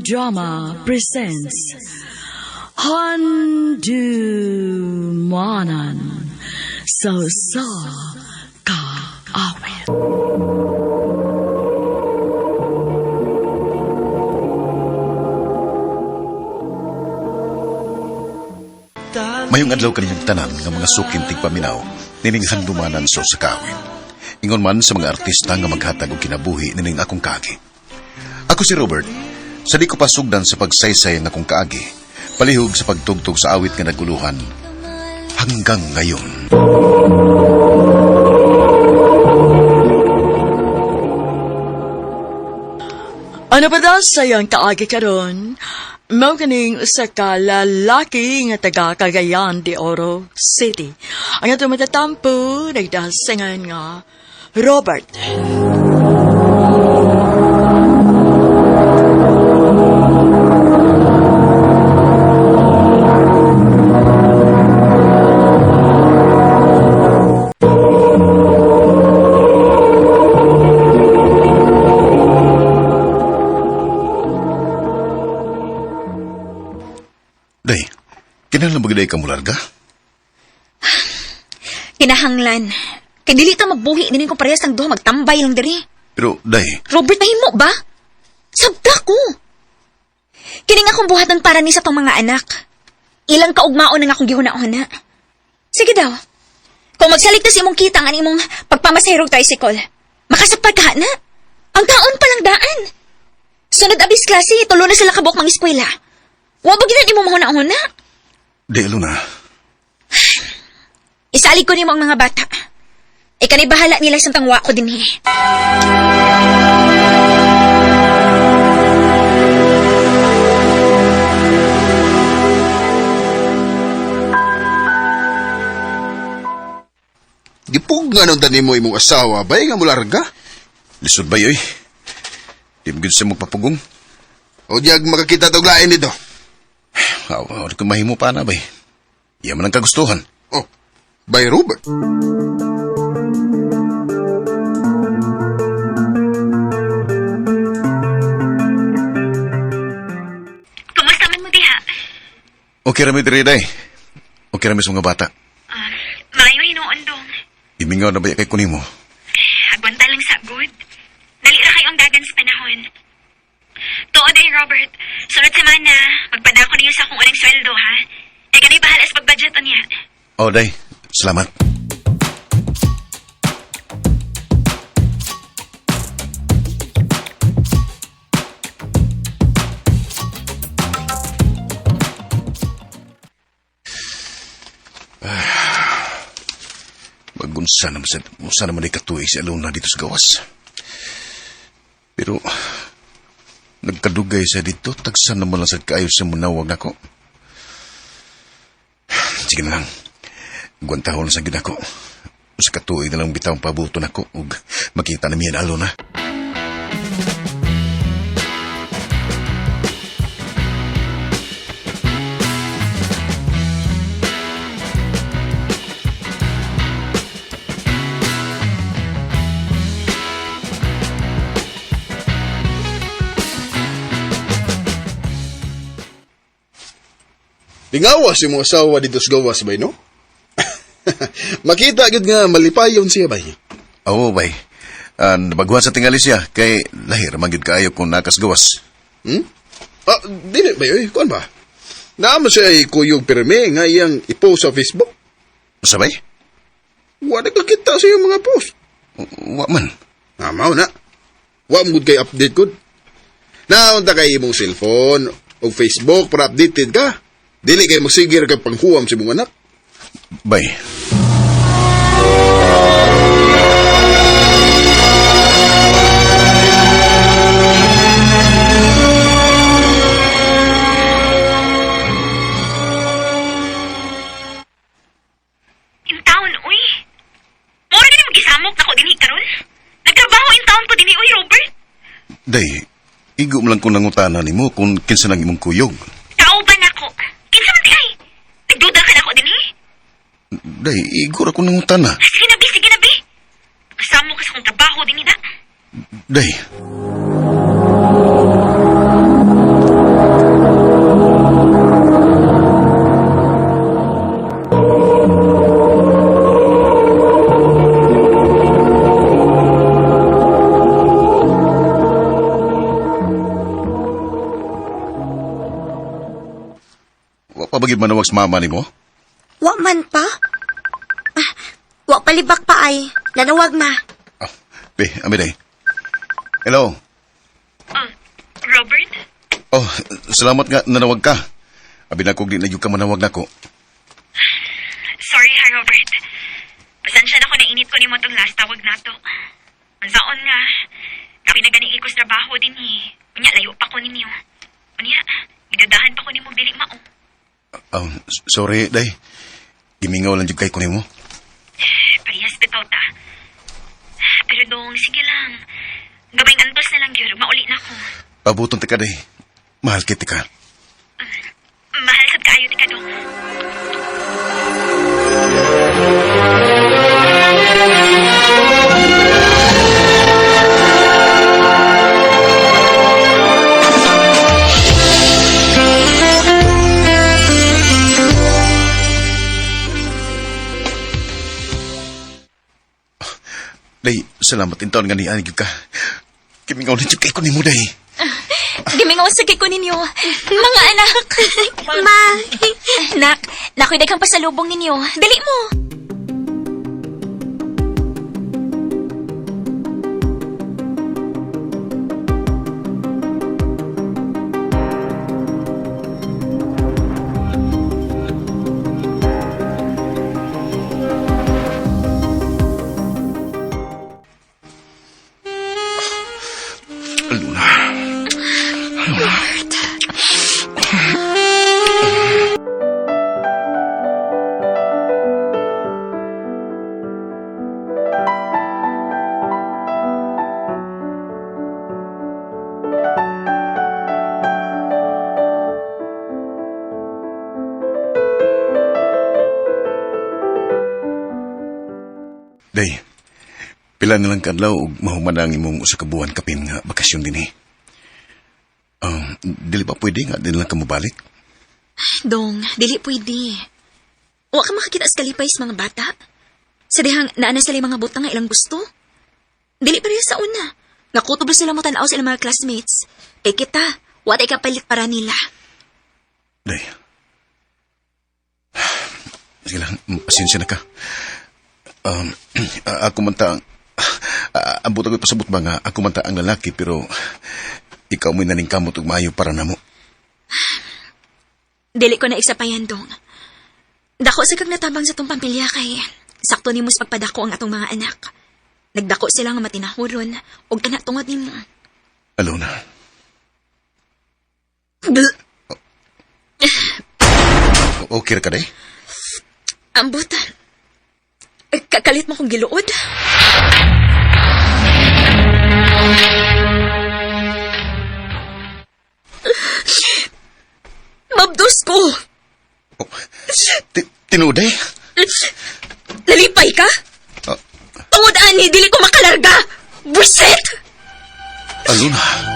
Drama presents Handumanan sa Usa Ka Awit. Mayong adlaw kaninyang tanan nga mga suking tigpaminaw nining handumanan sa usa ka awit. Ingon man sa mga artista nga maghatag og kinabuhi nining akong kaagi. Ako si Robert. Sa di ko pasugdan sa pagsaysay ang akong kaagi, palihog sa pagtugtog sa awit nga naguluhan hanggang ngayon. Ano ba daw sayang kaagi karon? Mao kaning usa ka lalaki nga taga Cagayan de Oro City. Ang atong matatampo nagdasingan nga Robert. Day, kinahanglan ba giday ka mularga? Kinahanglan. Kay dili ta magbuhi nini kung parehas ng duha magtambay lang diri. Pero, day, Robert, nahimo ba? Sabta ko. Kining akong buhatan para ni sa tong mga anak. Ilang kaugmaon ang akong gihuna-huna. Sige daw. Kung magsalig ta sa imong kita ang imong pagpamasahirog tricycle, makasapad ka na. Ang taon pa lang daan. Sunod abis klase, tulo na sila kabuok mang eskwela. Wa ba ginan imong mahuna-huna? day Alona, Isalig ko nimo ang mga bata. Ikanay bahala nila sa tangwa ko dinhi. Gipug nga nung mo imong asawa, bay nga mularga. lisod ba yoy? Di mo gid siya magpapugong. O diag makakita tog lain dito. Aw, aw, di ko mahimo pa na bay. Iya man ang kagustuhan. Oh, bay Robert. Kumusta man mo diha? Okay rami diri day. Okay rami sa mga bata. Maayo hinuon dong. Imingaw na ba kay kunimo? Agwanta lang sa good. Dali ra kayo ang dagan sa panahon. Tuod ay Robert. Sunod semana, magpadako niyo sa akong unang sweldo ha. E kanay bahala sa pagbudget unya. Oh, day. Salamat. Magunsa naman sa, unsa naman ay katuig si Alona dito sa gawas. Pero, nagkadugay siya dito, tagsan naman lang sa kaayo sa munawag nako. Sige na lang. Gwantahon sa ginako. Sa katuig na lang bitaw ang pabuto nako ug makita na miyan Alona. Lingawas imong asawa dito sa gawas, bay, no? Makita gyud nga malipayon siya, bay. Oo, bay. Nabaguhan sa tingali siya kay lahir man gyud kaayo kung nakasgawas. Hmm? Ah, dili bay, oy, kuan ba? Naamo siya ay kuyog pirmi nga iyang i-post sa Facebook. Sabay? Wa na kita sa iyang mga post. Wa man. Ah, mao na. Wa mo gud kay update gud. Naunta kay imong cellphone o Facebook para updated ka. Dili kay magsigir kag panghuwam sa imong anak. Bay. In town, uy. Mura gani magisamok nako dinhi karon. Nagtrabaho in town ko dinhi uy, Robert. Day, igo mo lang kung nangutana nimo kung kinsa nang imong kuyog. Kauban nako. Kinsa man di ay? Nagduda ka nako dinhi? Day, igo ra kung nangutana. Sige na, bi, sige na, bi. Kasama ka sa akong trabaho dinhi na. Day. pa ba gyud manawag sa mama nimo? Wa man pa. Ah, wa palibak pa ay. Nanawag ma. Ah, be, ami day. Hello. Robert? Oh, salamat nga nanawag ka. Abi na kog di na gyud ka manawag nako. Sorry ha, Robert. Pasensya na ko nainit ko nimo tong last tawag nato. Unsaon nga, kapi na gani ikos trabaho din eh. Unya, layo pa ko ninyo. Unya, gidudahan pa ko nimo dili mao. Oh, sorry day. Gimingaw lang jud kay ko nimo. Parehas bitaw ta. Pero dong, sige lang. Gabayng antos na lang gyud, mauli na ko. Abuton ta ka day. Mahal kita ka. Mahal sad kaayo ti ka dong. Day, salamat in taon nga niya gyud ka. Gimingaw lang jud kay ko nimo day. Gimingaw sa ko ninyo. Mga anak. Ma. Nak, nakoy daghang pasalubong ninyo. Dali mo. Luna. Day, pila na lang kadlaw og mahuman ang imong usa ka buwan kapin nga bakasyon dinhi. Dili ba pwede nga din lang ka mobalik? Dong, dili pwede. Wa ka makakita sa kalipay sa mga bata. Sa dihang naana sila yung mga butang nga ilang gusto. Dili pareha sa una. Nga kutob sila mo tan-aw sa ilang mga classmates. Kay kita, wa tay kapalit para nila. Day. Sige lang, pasensya na ka. Um, ako man ta ang... Ang butang ko'y pasabot ba nga, ako man ta ang lalaki, pero ikaw mo'y naningkamot og maayo para namo. Dili ko na isapayan, Dong. Dako sa kag natabang sa tong pamilya kay sakto nimo sa pagpadako ang atong mga anak. Nagdako sila nga matinahuron ug kana tungod nimo. Alona, Bleh. okay ra ka, day? Ambot. Kakalit mo kong giluod. Mabdos ko. Oh, tinuod, day? Nalipay ka? Ah. Tungod ani, dili ko makalarga. Buset! Alona.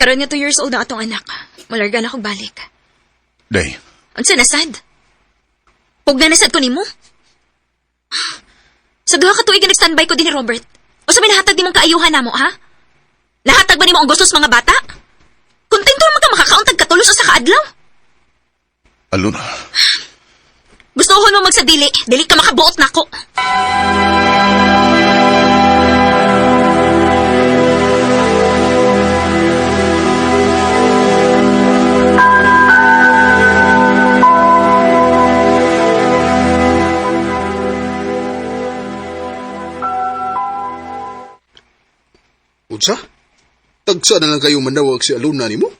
Karon nga 2 years old na atong anak. Malarga na akong balik. Day, Unsa na sad? Pugna na sad ko nimo? Sa duha ka tuig nga nag-standby ko din ni Robert. Unsa may nahatag nimong kaayuhan namo, ha? Nahatag ba nimo ang gusto sa mga bata? Kontento naman ka makakauntag katulos sa kaadlaw. Alona. Gusto mo magsadili, dili ka makabuot nako. Unsa? Tagsa na lang kayo manawag si Alona nimo?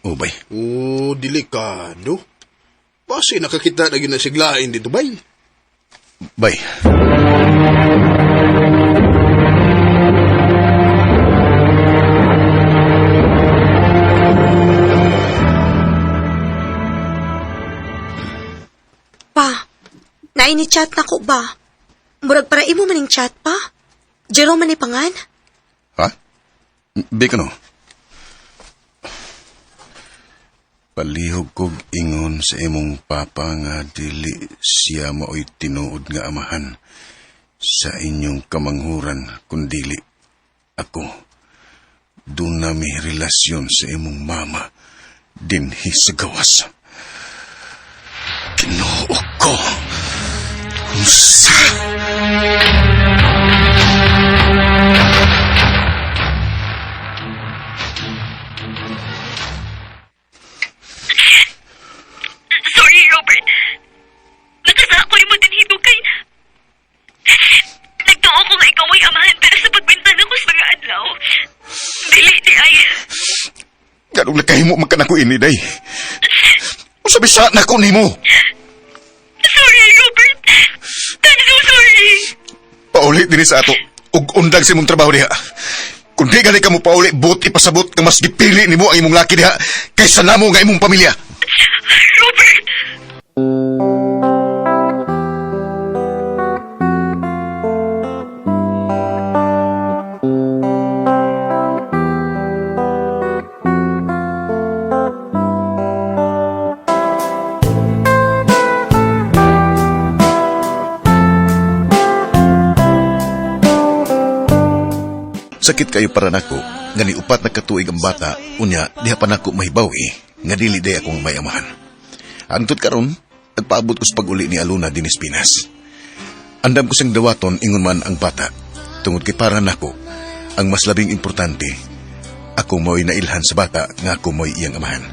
Oh, bay. Oh, delikado. Base nakakita na ginasiglaain dito, bay. Bay. Pa, naay ni chat na ko ba? Murag para imo maning chat pa? Jerome man ni pangan? Ha? Di ka no. Palihog kog ingon sa imong papa nga dili siya maoy tinuod nga amahan sa inyong kamanghuran kundili ako. Doon na may relasyon sa imong mama dinhi sa gawas. Ginoo ko. Unsa? Sorry, Robert. Nakasa ako mo din hidukay. Nagtuo ko nga ikaw mo'y amahan pero sa pagbintana ko sa mga adlaw. Dili di ay. Ganong nakahimo man ka nako ini, day. Usa bisa nako nimo. Sorry, Robert. I'm so sorry. Pauli dinhi sa ato. Ug undang sa imong trabaho diha. Kung di gani ka mo pauli, buot ipasabot nga mas gipili nimo ang imong laki diha kaysa namo nga imong pamilya. Robert! Sakit kayo para nako nga ni upat na katuig ang bata, unya diha pa nako mahibaw nga dili day akong may amahan. Hangtod karon, nagpaabot ko sa pag-uli ni Aluna dinis Pinas. Andam ko siyang dawaton ingon man ang bata. Tungod kay para nako, ang mas labing importante, ako mo'y nailhan sa bata nga ako mo'y iyang amahan.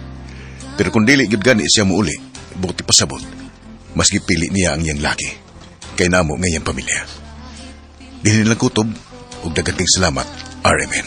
Pero kung dili gyud gani siya muuli, buti pasabot, mas gipili niya ang iyang laki. Kay namo nga iyang pamilya. Dinhi lang kutob ug daghan kayong salamat, RMN.